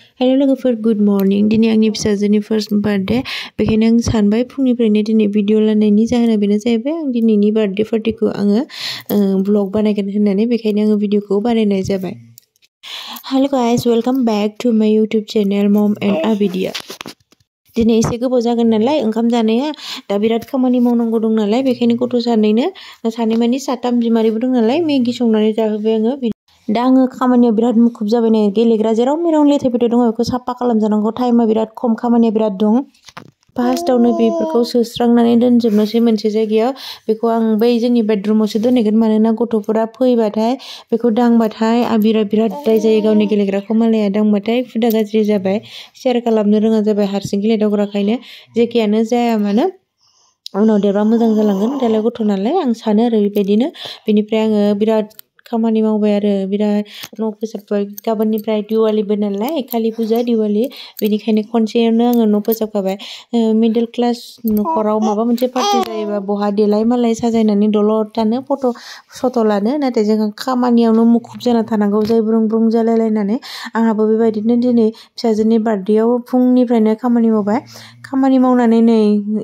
Hello लोगोफोर good morning दिनै आंनि फिसाजोनि फार्स्ट बार्थडे बेखायनो आं सानबाय फुंनिफ्रायनो दिनै भिडिअ लानायनि जाहोना बेनो जाहैबाय आं दिनैनि बार्थडे पार्टिखौ आङो ब्लग बानायगोन होननानै बेखायनो आङो भिडिअखौ बानायनाय जाबाय। Hello guys welcome back to my YouTube channel मम एंड आबिदिया। दिनै एसे गोबाव जागोन नालाय ओंखाम जानाया दा बिराद खामानि मावनांगौ दं नालाय बेखायनो गथ' सानै मानि साथाम बिमारिबो दं नालाय मेगि संनानै जाहोबाय आङो। दा आङो खामानियाव बिराद मुखुब जाबाय नै गेलेग्रा जेराव मेराव लेथेर फेथेर दङ बेखौ साफा खालामजानांगौ टाइमा बिराद खम खामानिया बिराद दं। फार्स्टआवनो बेफोरखौ सोस्रांनानै दोनजोबनोसै मोनसे जायगायाव बेखौ आं बै जोंनि बेडरुमावसो दोनहैगोन मानोना गथ'फोरा फैबाथाय बेखौ दांबाथाय आबिरा बिराद दाय जायो गावनि गेलेग्राखौ मालाया दांबाथाय हुदा गाज्रि जाबाय शेयार खालामनो रोङा जाबाय हारसिं गेलेदावग्राखायनो जेखियानो जाया मानो उनाव देरबा मोजां जालांगोन दालाय गथ' नालाय आं सानो आरो बेबायदिनो बेनिफ्राय आङो बिराद खामानि मावबाय आरो बिराद न' फोसाबबाय गाबोननिफ्राय दिवालिबो नालाय कालि फुजा दिवालि बेनिखायनो खनसेयावनो आङो न' फोसाबखाबाय। मिडल क्लास न'खराव माबा मोनसे पार्टि जायोबा बहा देलाय मालाय साजायनानै दलर थानो फट' सट' लानो नाथाय जोंहा खामानियावनो मुखुब जाना थानांगौ जाय ब्रुं ब्रुं जालायलायनानै आंहाबो बेबायदिनो दिनै फिसाजोनि बार्थडेआव फुंनिफ्रायनो खामानि मावबाय। खामानि मावनानै नै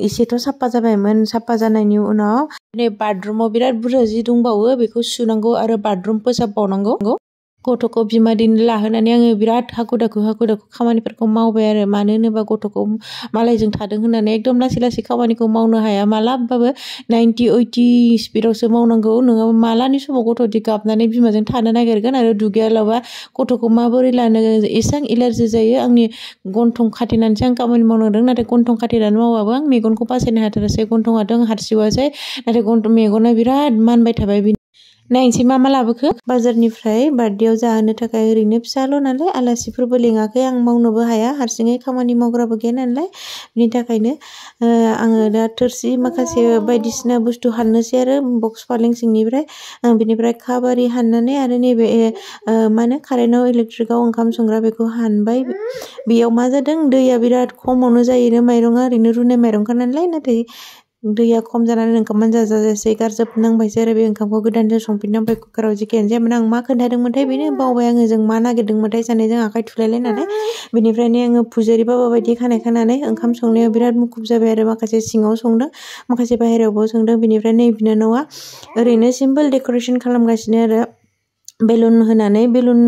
एसेथ' साफा जाबायमोन साफा जानायनि उनाव नै बाथरुमाव बिराद बुरजा जि दंबावो बेखौ सुनांगौ आरो बाथरुम फोसाबबावनांगौ। गथ'खौ बिमादैनो लाहोनानै आङो बिराद हाखु दाखु खामानिफोरखौ मावबाय आरो मानो होनोबा गथ'खौ मालायजों थादों होननानै एकदम लासै लासै खामानिखौ मावनो हाया मालाबाबो 90-80 स्पिडआवसो मावनांगौ नङाबा मालानि समाव गथ'दि गाबनानै बिमाजों थानो नागिरगोन आरो दुगैयालाबा गथ'खौ माबोरै लानो एसेबां एलार्जि जायो आंनि गन्थं खाथेनानैसो आं खामानि मावनांदों नाथाय गन्थं खाथेनानै मावाबो आं मेगनखौ बासायनो हाथारासै गन्थङाथ' आं हारसिवासै नाथाय मेगना बिराद मानबाय थाबाय। नायनोसै मा लाबोखो बाजारनिफ्राय बार्थडेआव जाहोनो थाखाय ओरैनो फिसाल' नालाय आलासिफोरबो लेङाखै आं मावनोबो हाया हारसिङै खामानि मावग्राबो गैया नालाय बिनि थाखायनो आङो दा थोरसि माखासे बायदिसिना बुस्थु हाननोसै आरो बक्स फालें सिंनिफ्राय बिनिफ्राय काप आरि हाननानै आरो नैबे मा होनो कारेन्टआव इलेक्ट्रिकआव ओंखाम संग्रा बेखौ हानबाय बेयाव मा जादों दैया बिराद खमावनो जायोनो माइरङा ओरैनो रुनाय माइरंखा नालाय नाथाय दैया खम जानानै ओंखामानो जाजाजासै गारजोबनांबायसै आरो बे ओंखामखौ गोदानसो संफिननांबाय कुकाराव जेखियानो जायामोन आं मा खोन्थादोंमोनथाय बेनो बावबाय आङो जों मा नागिरदोंमोनथाय सानैजों आखाइ थुलायलायनानै बेनिफ्रायनो आङो फुजारि बाबा बायदि खानाय खानानै ओंखाम संनायाव बिराद मुखुब जाबाय आरो माखासे सिङाव संदों माखासे बाहेरायावबो संदों बेनिफ्राय नै बिनानावा ओरैनो सिम्पोल डेक'रेसन खालामगासिनो आरो बेलुन होनानै बेलुन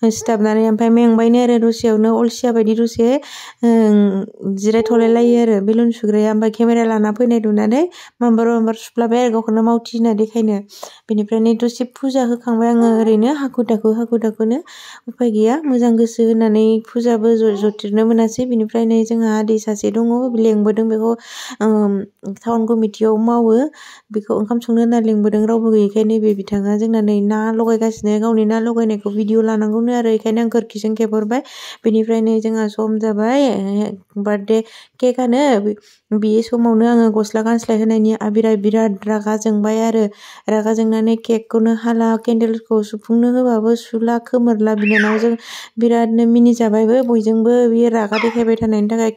सिथाबनानै ओमफ्राय मेंबायनो आरो दसेयावनो अलसिया बायदि दसे जिरायथ'लाय लायो आरो बेलुन सुग्राया ओमफ्राय केमेरा लाना फैनाय नुनानै माम्बार सुफ्लाबाय आरो गावखौनो मावथि होनना देखायनो बेनिफ्राय नै दसे फुजा होखांबाय आङो ओरैनो हाखु दाखुनो उफाय गैया मोजां गोसो होनानै फुजाबो जथेरनो मोनासै बेनिफ्राय नै जोंहा आदै सासे दङ लेंबोदों बेखौ टाउन कमिटियाव मावो बेखौ ओंखाम संनो होनना लेंबोदों रावबो गैयैखाय नैबे बिथाङा जोंना नै ना लगायगासिनो गावनि ना लगायनायखौ भिडिअ लानांगौनो आरो बेखायनो आं खोरखिजों खेबहरबाय बेनिफ्राय नै जोंहा सम जाबाय बार्थडे केकआनो बे समावनो आङो गस्ला गानस्लाय होनायनि आबिरा बिराद रागा जोंबाय आरो रागा जोंनानै केकखौनो हाला केन्डेलखौ सुफुंनो होबाबो सुला खोमोरला बिनानावजों बिरादनो मिनिजाबायबो बयजोंबो बियो रागा देखायबाय थानायनि थाखाय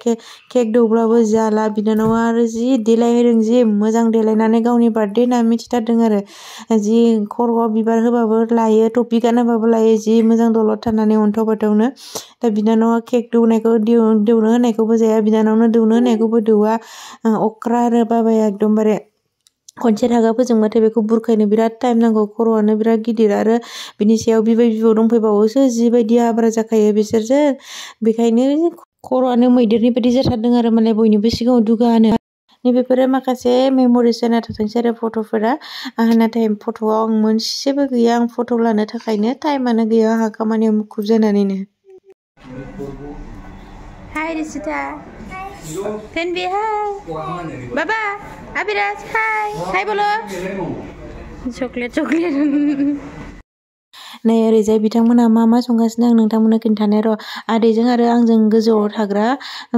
केक दौब्लाबो जाला बिनानावा आरो जि देलायहोदों जि मोजां देलायनानै गावनि बार्थडे होनना मिथिथारदों आरो जि खर'आव बिबार होबाबो लायो टपि गानहोबाबो लायो जि मोजां दलद थानानै अन्थाव बाथावनो दा बिनानावा केक दौनो होनायखौबो जाया बिनानावनो दौनो होनायखौबो दौवा अख्रा आरो बाबाया एकदमबारे खनसे रागा फोजोंबाथाय बेखौ बुरखायनो बिराद टाइम नांगौ खर'आनो बिराद गिदिर आरो बिनि सायाव बिबै बिबौ दंफैबावोसो जिबायदि आब्रा जाखायो बिसोरजों बेखायनो खर'आनो मैदेरनि बायदि जाथारदों आरो माने बयनिबो सिगाङाव दुगानो नैबेफोरो माखासे मेम'रिस जाना थाथोंसै आरो फट'फोरा नाथाय फट'आव आं मोनसेबो गैया आं फट' लानो थाखायनो टाइमानो गैया आंहा खामानियाव मुखुब जानानैनो। हाय रिसिता Tenbi hai Baba Abiras hai bolo chocolate नै ओरैजाय बिथांमोना मा संगासिनो आं नोंथांमोननो खिन्थानो र' आदैजों आरो आंजों गोजौआव थाग्रा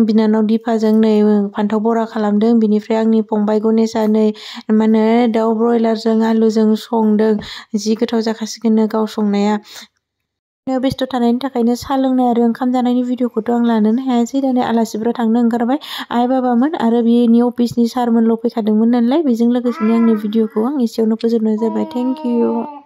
बिनानाव दिफाजों नै फान्थाव बरा खालामदों बिनिफ्राय आंनि फंबाय गनेशा नै मा होनो दाउ ब्रयलारजों आलुजों संदों जि गोथाव जाखासिगोननो गाव संनाया बेस्थ' थानायनि थाखायनो साहा लोंनाय आरो ओंखाम जानायनि भिडिअखौथ' आं लानोनो हायासै दिनै आलासिफोरा थांनो ओंखारबाय आइ बाबामोन आरो बेनि अफिसनि सारमोनल' फैखादोंमोन नालाय बेजों लोगोसेनो आंनि भिडिअखौ आं एसेयावनो फोजोबनाय जाबाय थेंक इउ।